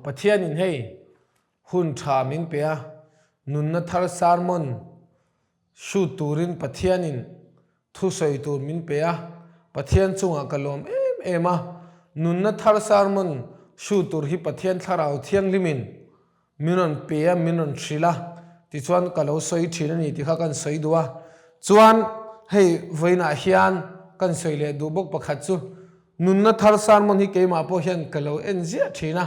Pathianin hei hun tha min pe a, nunna thar sermon shoot turin Pathianin thusawi tur min pe a, Pathian chungah ka lawm em em a, nunna thar sermon shoot tur hi Pathian thlarau thianghlimin min rawn pe a, min rawn hrilh a, tichuan ka lo sawi thin a ni tih kha kan sawi duh a. Chuan hei vawiinah hian kan sawi leh duh bawk pakhat chu nunna thar sermon hi keimah pawh hian ka lo en ziah thin a,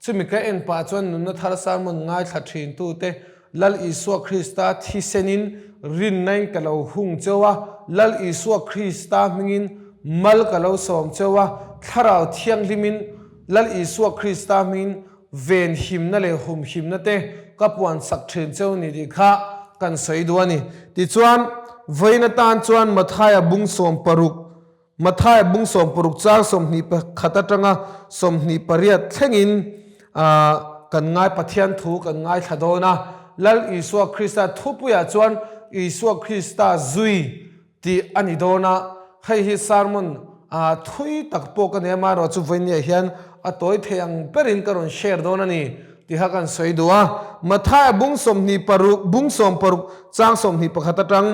chumi ka en pah chuan nunna thar sermon ngaithla thin tute Lal Isua Krista thisenin rinnain ka lo hung cheu a, Lal Isua Krista hmingin mal ka lo sawm cheu a, Thlarau Thianghlimin Lal Isua Krista hmingin venhimna leh humhimna te ka puan sak thin cheu ni tih kha kan sawi duh a ni. Tichuan, vawiin atan chuan Mathaia bung 16, Mathaia bung 16 chang 21 atanga 28 thlengin kan ngai Pathian thu kan ngaithla dawn a. Lal Isua Krista thupuiah chuan Isua Krista zui tih a ni dawn a, hei hi sermon thui tak pawh ka nei a, amaherawhchu vawinia hian a tawi thei ang berin ka rawn share dawn a ni tiha kan sawi duh a. Mathaia bung 26 bung 60 chang 21 atang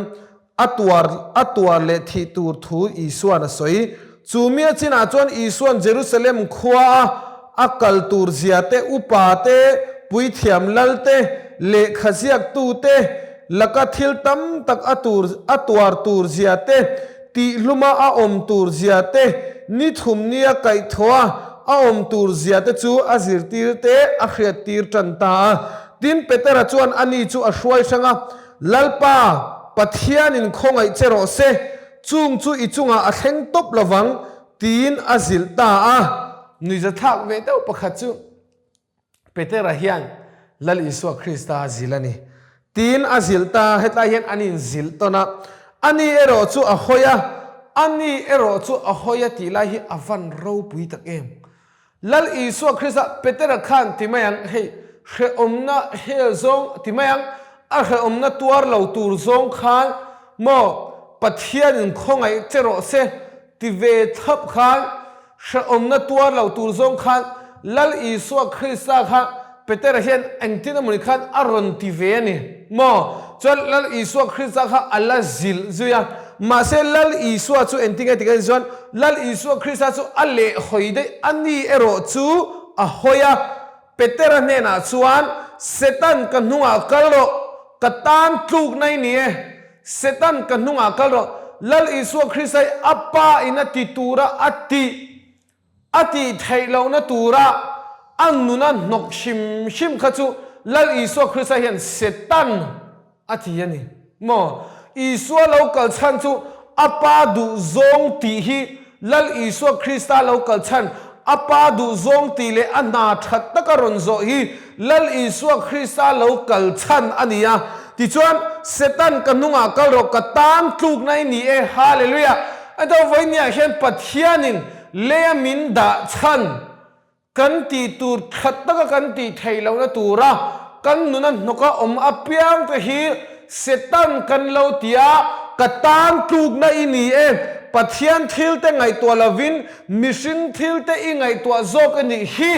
a tuar a tuar leh thih tur thu Isuan a sawi. Chu mi a chinah chuan Isuan Jerusalem khua a a kal tur zia te, upa te, puithiam lal te, lehkha ziaktu te, Laka thil tam tak a tur a tuar tur zia te, tihhluma a awm tur zia te, ni thum nia kaihthawha a awm tur zia te chu a zirtir te a hriattir tan ta a. Tin, Petera chuan ani chu a hruai hrang a, Lalpa, Pathianin khawngaih che rawh se, chung chu i chungah a thleng tawp lovang, tiin a zilh ta a. Nuihzathlak ve deuh pakhat chu Petera hian Lal Isua Krista a zilh a ni. Tiin a zilh ta, hetlai hian an inzilh tawn a, Ani erawh chu a hawi a, ani erawh chu a hawi a tih lai hi a van ropui tak em. Lal Isua Krista Petera khan ti mai ang, hei hrehawmna hel zawng ti mai ang, a hrehawmna tuar lo tur zawng khan maw Pathianin khawngaih che rawh se ti ve thlap khan Hrehawmna tuar lo tur zawng khan Lal Isua Krista kha Petera hian engtin emawni khan a rawn ti ve a ni maw? Chuan Lal Isua Krista kha a la zilh zui a. Mahse Lal Isua chu engtin nge ti kan chuan Lal Isua Krista chu a lehhawi daih a ni erawh chu a hawi a. Petera hnenah chuan, Setan ka hnungah kal rawh, ka tan tlukna i ni e. Setan ka hnungah kal rawh, Lal Isua Krista hi a Pa in a ti tura a tih, a tih theih lohna tura a nuna hnawk hrim hrim kha chu Lal Isua Krista hian Setan a ti a ni maw? Isua lo kal chhan chu a Pa duh zawng tih hi Lal Isua Krista lo kal chhan a Pa duh zawng tih leh a hna that taka rawn zawh hi Lal Isua Krista lo kal chhan a ni a. Tichuan, Setan ka hnungah kal rawh, ka tan tlukna i ni e. Hallelujah! Ento vawinia hian Pathianin leia min dah chhan kan tih tur that taka kan tih theih lohna tura kan nuna hnawka awm apiang te hi Setan kan lo ti a, ka tan tlukna i ni e. Pathian thil te ngaihtuah lovin mihring thil te i ngaihtuah zawk a nih hi.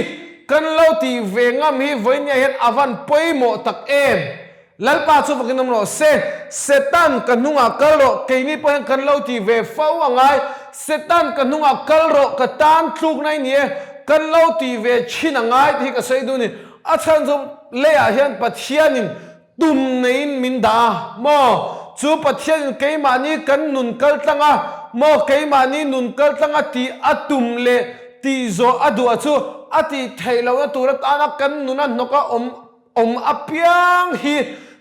Kan lo tih ve ngam hi vawinia hian a van pawimawh tak em? Lalpa chu vakin awm rawh se. Setan ka hnungah kal rawh, keini pawh hian kan lo tih ve fo a ngai. Setan ka hnungah kal rawh, ka tan tlukna i ni e, kan lo tih ve thin a ngai tih hi ka sawi duh a ni. A chhan chu leiah hian Pathianin tum neiin min dah a maw? Chu Pathianin keimahni kan nun kal tlang a maw? Keimahni nun kal tlang a tih a tum leh tih zawh a duh a chu a tih theih lohna tur atana kan nuna hnawka awm awm apiang hi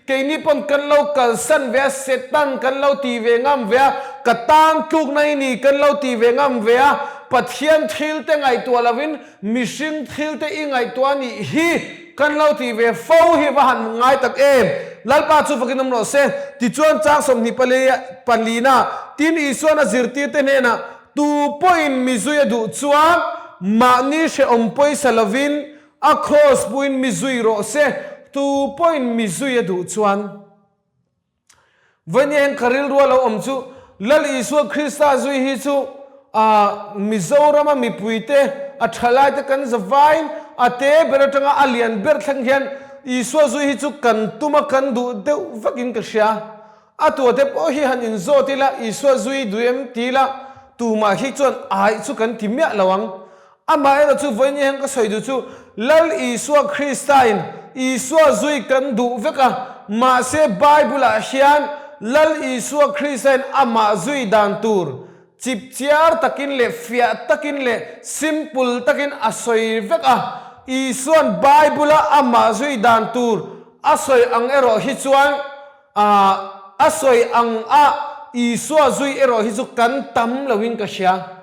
keini pawn kan lo kalsan ve a, Setan kan lo ti ve ngam ve a, ka tan tlukna i ni kan lo ti ve ngam ve a, Pathian thil te ngaihtuah lovin Mihring thil te i ngaihtuah nih hi kan lo tih ve fo hi va han ngai tak em? Lalpa chu fakin awm rawh se. Tichuan chang 24 palina tin Isuan a zirtir te hnenah, Tu pawhin mizui a duh chuan mahni hrehawm pawisa lovin a kraws puin mizui rawh se, tu pawhin mizui a duh chuan. Vawinia hian ka rilru a lo awm chu Lal Isua Krista zui hi chu Mizorama mipuite, a thalaite kan zavaiin a te ber atanga a lian ber thleng hian Isua zui hi chu kan tum a, kan duh deuh vakin ka hria. A tuate pawh hi han inzawt ila, Isua zui duh em ti ila, tumah hi chuan aih chu kan ti miah lo ang. Amaherawh chu vawiin hian ka sawi duh chu Lal Isua Kristain Isua zui kan duh vek a, mahse Bible-ah hian Lal Isua Kristain amah zui dan tur chipchiar takin leh fiah takin leh simple takin a sawi vek a. Isua'n Bible-a amah zui dan tur a sawi ang erawh hi chuan a sawi ang a Isua zui erawh hi chu kan tam loin ka hria.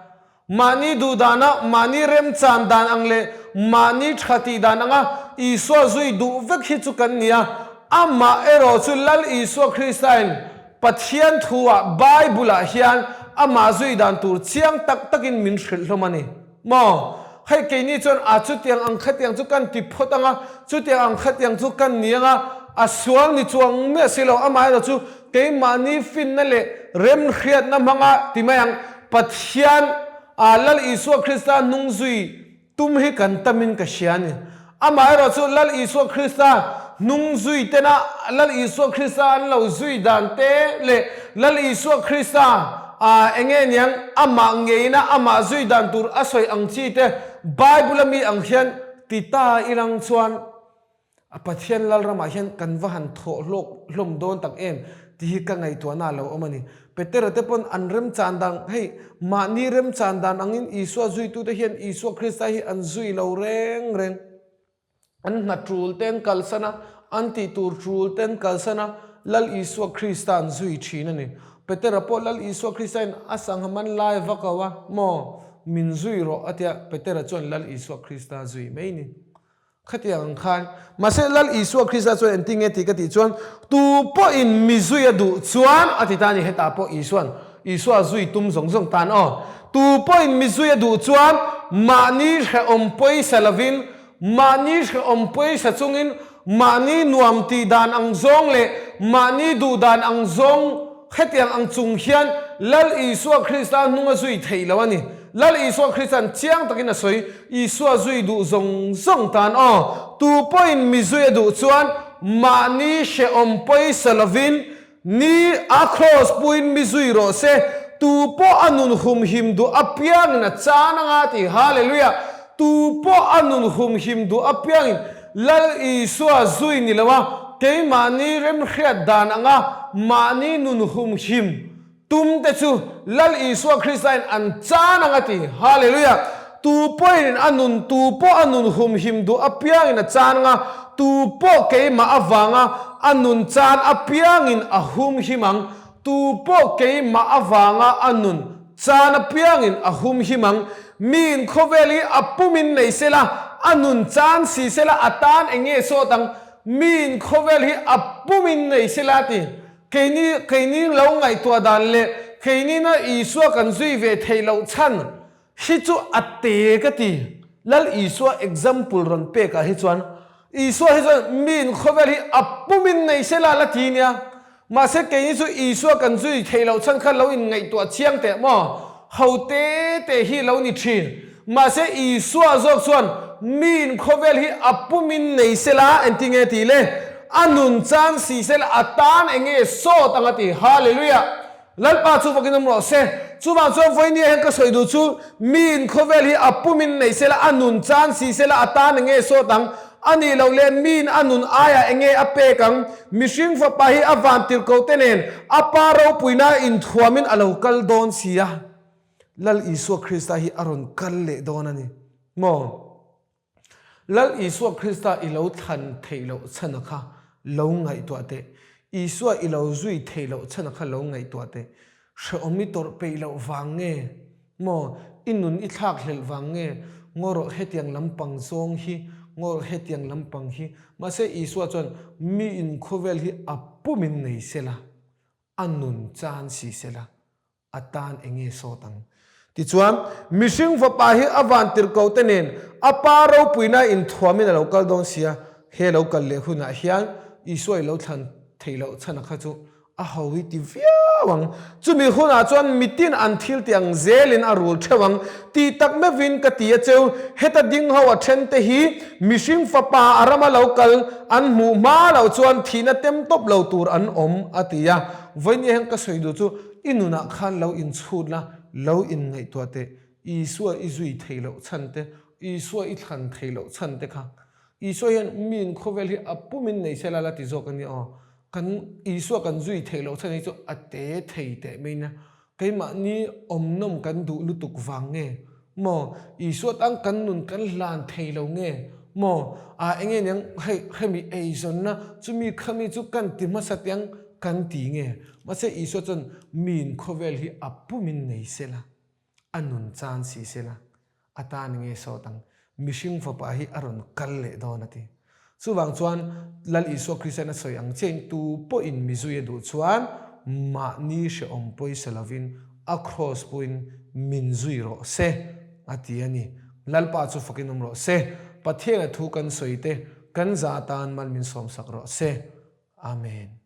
Mahni duh dana, mahni remchan dan ang leh mahni tha tih dan anga Isua zui duh vek hi chu kan ni a. Amah erawh chu Lal Isua Kristain Pathian thu-ah, Bible-ah hian amah zui dan tur chiang tak takin min hrilh hlawm a ni. Maw? Hei keini chuan a chutiang ang khatiang chu kan ti phawt anga, chutiang ang khatiang chu kan ni anga, a sual ni chuang miah si lo. Amaherawh chu keimahni finna leh remhriatna hmanga ti mai ang, Pathian a Lal Isua Krista hnung zui tum hi kan tamin ka hria a ni. Amaherawh chu Lal Isua Krista hnung zui tena Lal Isua Krista an lo zui dan te leh Lal Isua Krista a enge niang amah ngeina amah zui dan tur a sawi ang chi te Bible a mi ang hian ti ta ilang chuan A Pathian Lalramah hian kan va han thawh hlawk hlawm dawn tak em tih hi ka ngaihtuahna a lo awm a ni. Petera te pawn an remchan dan, hei, mahni remchan dan angin Isua zuitute hian Isua Krista hi an zui lo reng reng. An hna tul te an kalsan a, an tih tur tul te an kalsan a, Lal Isua Krista an zui thin a ni. Petera pawh Lal Isua Kristain a sangha man lai vak lo a, maw, min zui rawh a tia, Petera chuan Lal Isua Krista a zui mai ni. Khatiang ang khan. Mahse, Lal Isua Krista chuan engtin nge tih ka tih chuan, Tu pawhin mi zui a duh chuan, a ti ta a ni, hetah pawh Isua'n Isua zui tum zawng zawng tan aw. Tu pawhin mi zui a duh chuan, mahni hrehawm pawisa lovin, mahni hrehawm pawisa chungin, mahni nuam tih dan ang zawng leh mahni duh dan ang zawng, Hetiang ang chung hian Lal Isua Krista hnung a zui theih lo a ni. Lal Isua Krista'n chiang takin a sawi, Isua zui duh zawng zawng tan aw, tu pawhin mi zui a duh chuan mahni hrehawm pawisa lovin ni a kraws puin mi zui rawh se, tu pawh a nun humhim duh apiangin a chan anga ti. Hallelujah! Tu pawh a nun humhim duh apiangin Lal Isua zui ni lo a, keimahni remhriat dan anga mahni nun humhim tum te chu Lal Isua Kristain an chan ang a ti. Hallelujah! Tu pawhin a nun tu pawh a nun humhim duh apiangin a chan anga, tu pawh keimah avanga a nun chan apiangin a humhim ang. Tu pawh keimah avanga a nun chan apiangin a humhim ang. Miin khawvel hi a pumin nei sela, a nun chan si sela a tan eng nge sawt ang? Miin khawvel hi a pumin nei sela ti. Keini, keini lo ngaihtuah dan leh keinina Isua kan zui ve theih loh chhan hi chu a te ka ti. Lal Isua example rawn pekah hi chuan Isua hi chuan miin khawvel hi a pumin nei sela la ti nia. Mahse keini chu Isua kan zui theih loh chhan kha lo inngaihtuah chiang teh maw? Ho te te hi lo ni thin. Mahse Isua zawk chuan miin khawvel hi a pumin nei sela engti nge tih le? A nun chan si sela a tan eng nge sawt ang a ti. Hallelujah! Lalpa chu vakin awm rawh se. Chuvang chuan vawinia hian ka sawi duh chu, miin khawvel hi a pumin nei sela, a nun chan si sela, a tan enge sawt ang? A nih loh leh miin a nun aiah enge a pek ang? Mihring fapa hi a vantirhkoh te nen a pa ropuina inthuamin a lo kal dawn si a. Lal Isua Krista hi a rawn kal leh dawn a ni maw? Lal Isua Krista i lo thlan theih loh chhana kha lo ngaihtuah teh. Isua i lo zui theih loh chhana kha lo ngaihtuah teh. Hrehawm i tawrh peih loh vang nge maw? I nun i thlak hlelh vang nge? Ngaw rawh hetiang lampang zawng hi, ngaw rawh hetiang lampang hi. Mahse Isua chuan miin khawvel hi a pumin nei sela, a nun chan si sela. A tan eng nge sawt ang? Tichuan, mihring fapa hi a vantirhkoh te nen a pa ropuina inthuamin a lo kal dawn sia, he lo kal leh hunah hian Isua i lo thlan theih loh chhan a kha chu A ho hi ti viau ang. Chumi hunah chuan mitin an thil ti ang zelin a rul theuh ang. Tih tak meuhin ka ti a cheu, heta ding ho a then te hi mihring fapa a rama lo kal an hmuh hma loh chuan thihna tem tawp lo tur an awm, a ti a. Vawinia hian ka sawi duh chu i nunah khan lo inchhut la, lo inngaihtuah teh. Isua i zui theih loh chhan te, Isua i thlan theih loh chhan te kha. Isua hian miin khawvel hi a pumin nei se la la ti zawk a nia aw. Kan Isua kan zui theih loh chhan hi chu a te thei teh mai nia. Keimahni awmnawm kan duh lutuk vang nge maw? Isua tan kan nun kan hlan thei lo nge maw? A enge niang hei hemi eizawnna chumi khami chu kan ti hmasa tiang kan ti nge? Mahse Isua chuan miin khawvel hi a pumin nei se la. A nun chan si sela, a tan nge sawt ang, mihring fapa hi a rawn kal leh dawn a ti. Chuvang chuan Lal Isua Kristian a sawi ang chiahin tu pawhin mi zui a duh chuan mahni hrehawm pawisa lovin a kraws puin min zui rawh se a ti a ni. Lalpa chu fakin awm rawh se. Pathian a thu kan sawi te kan za tan mal min sawmsak rawh se. Amen.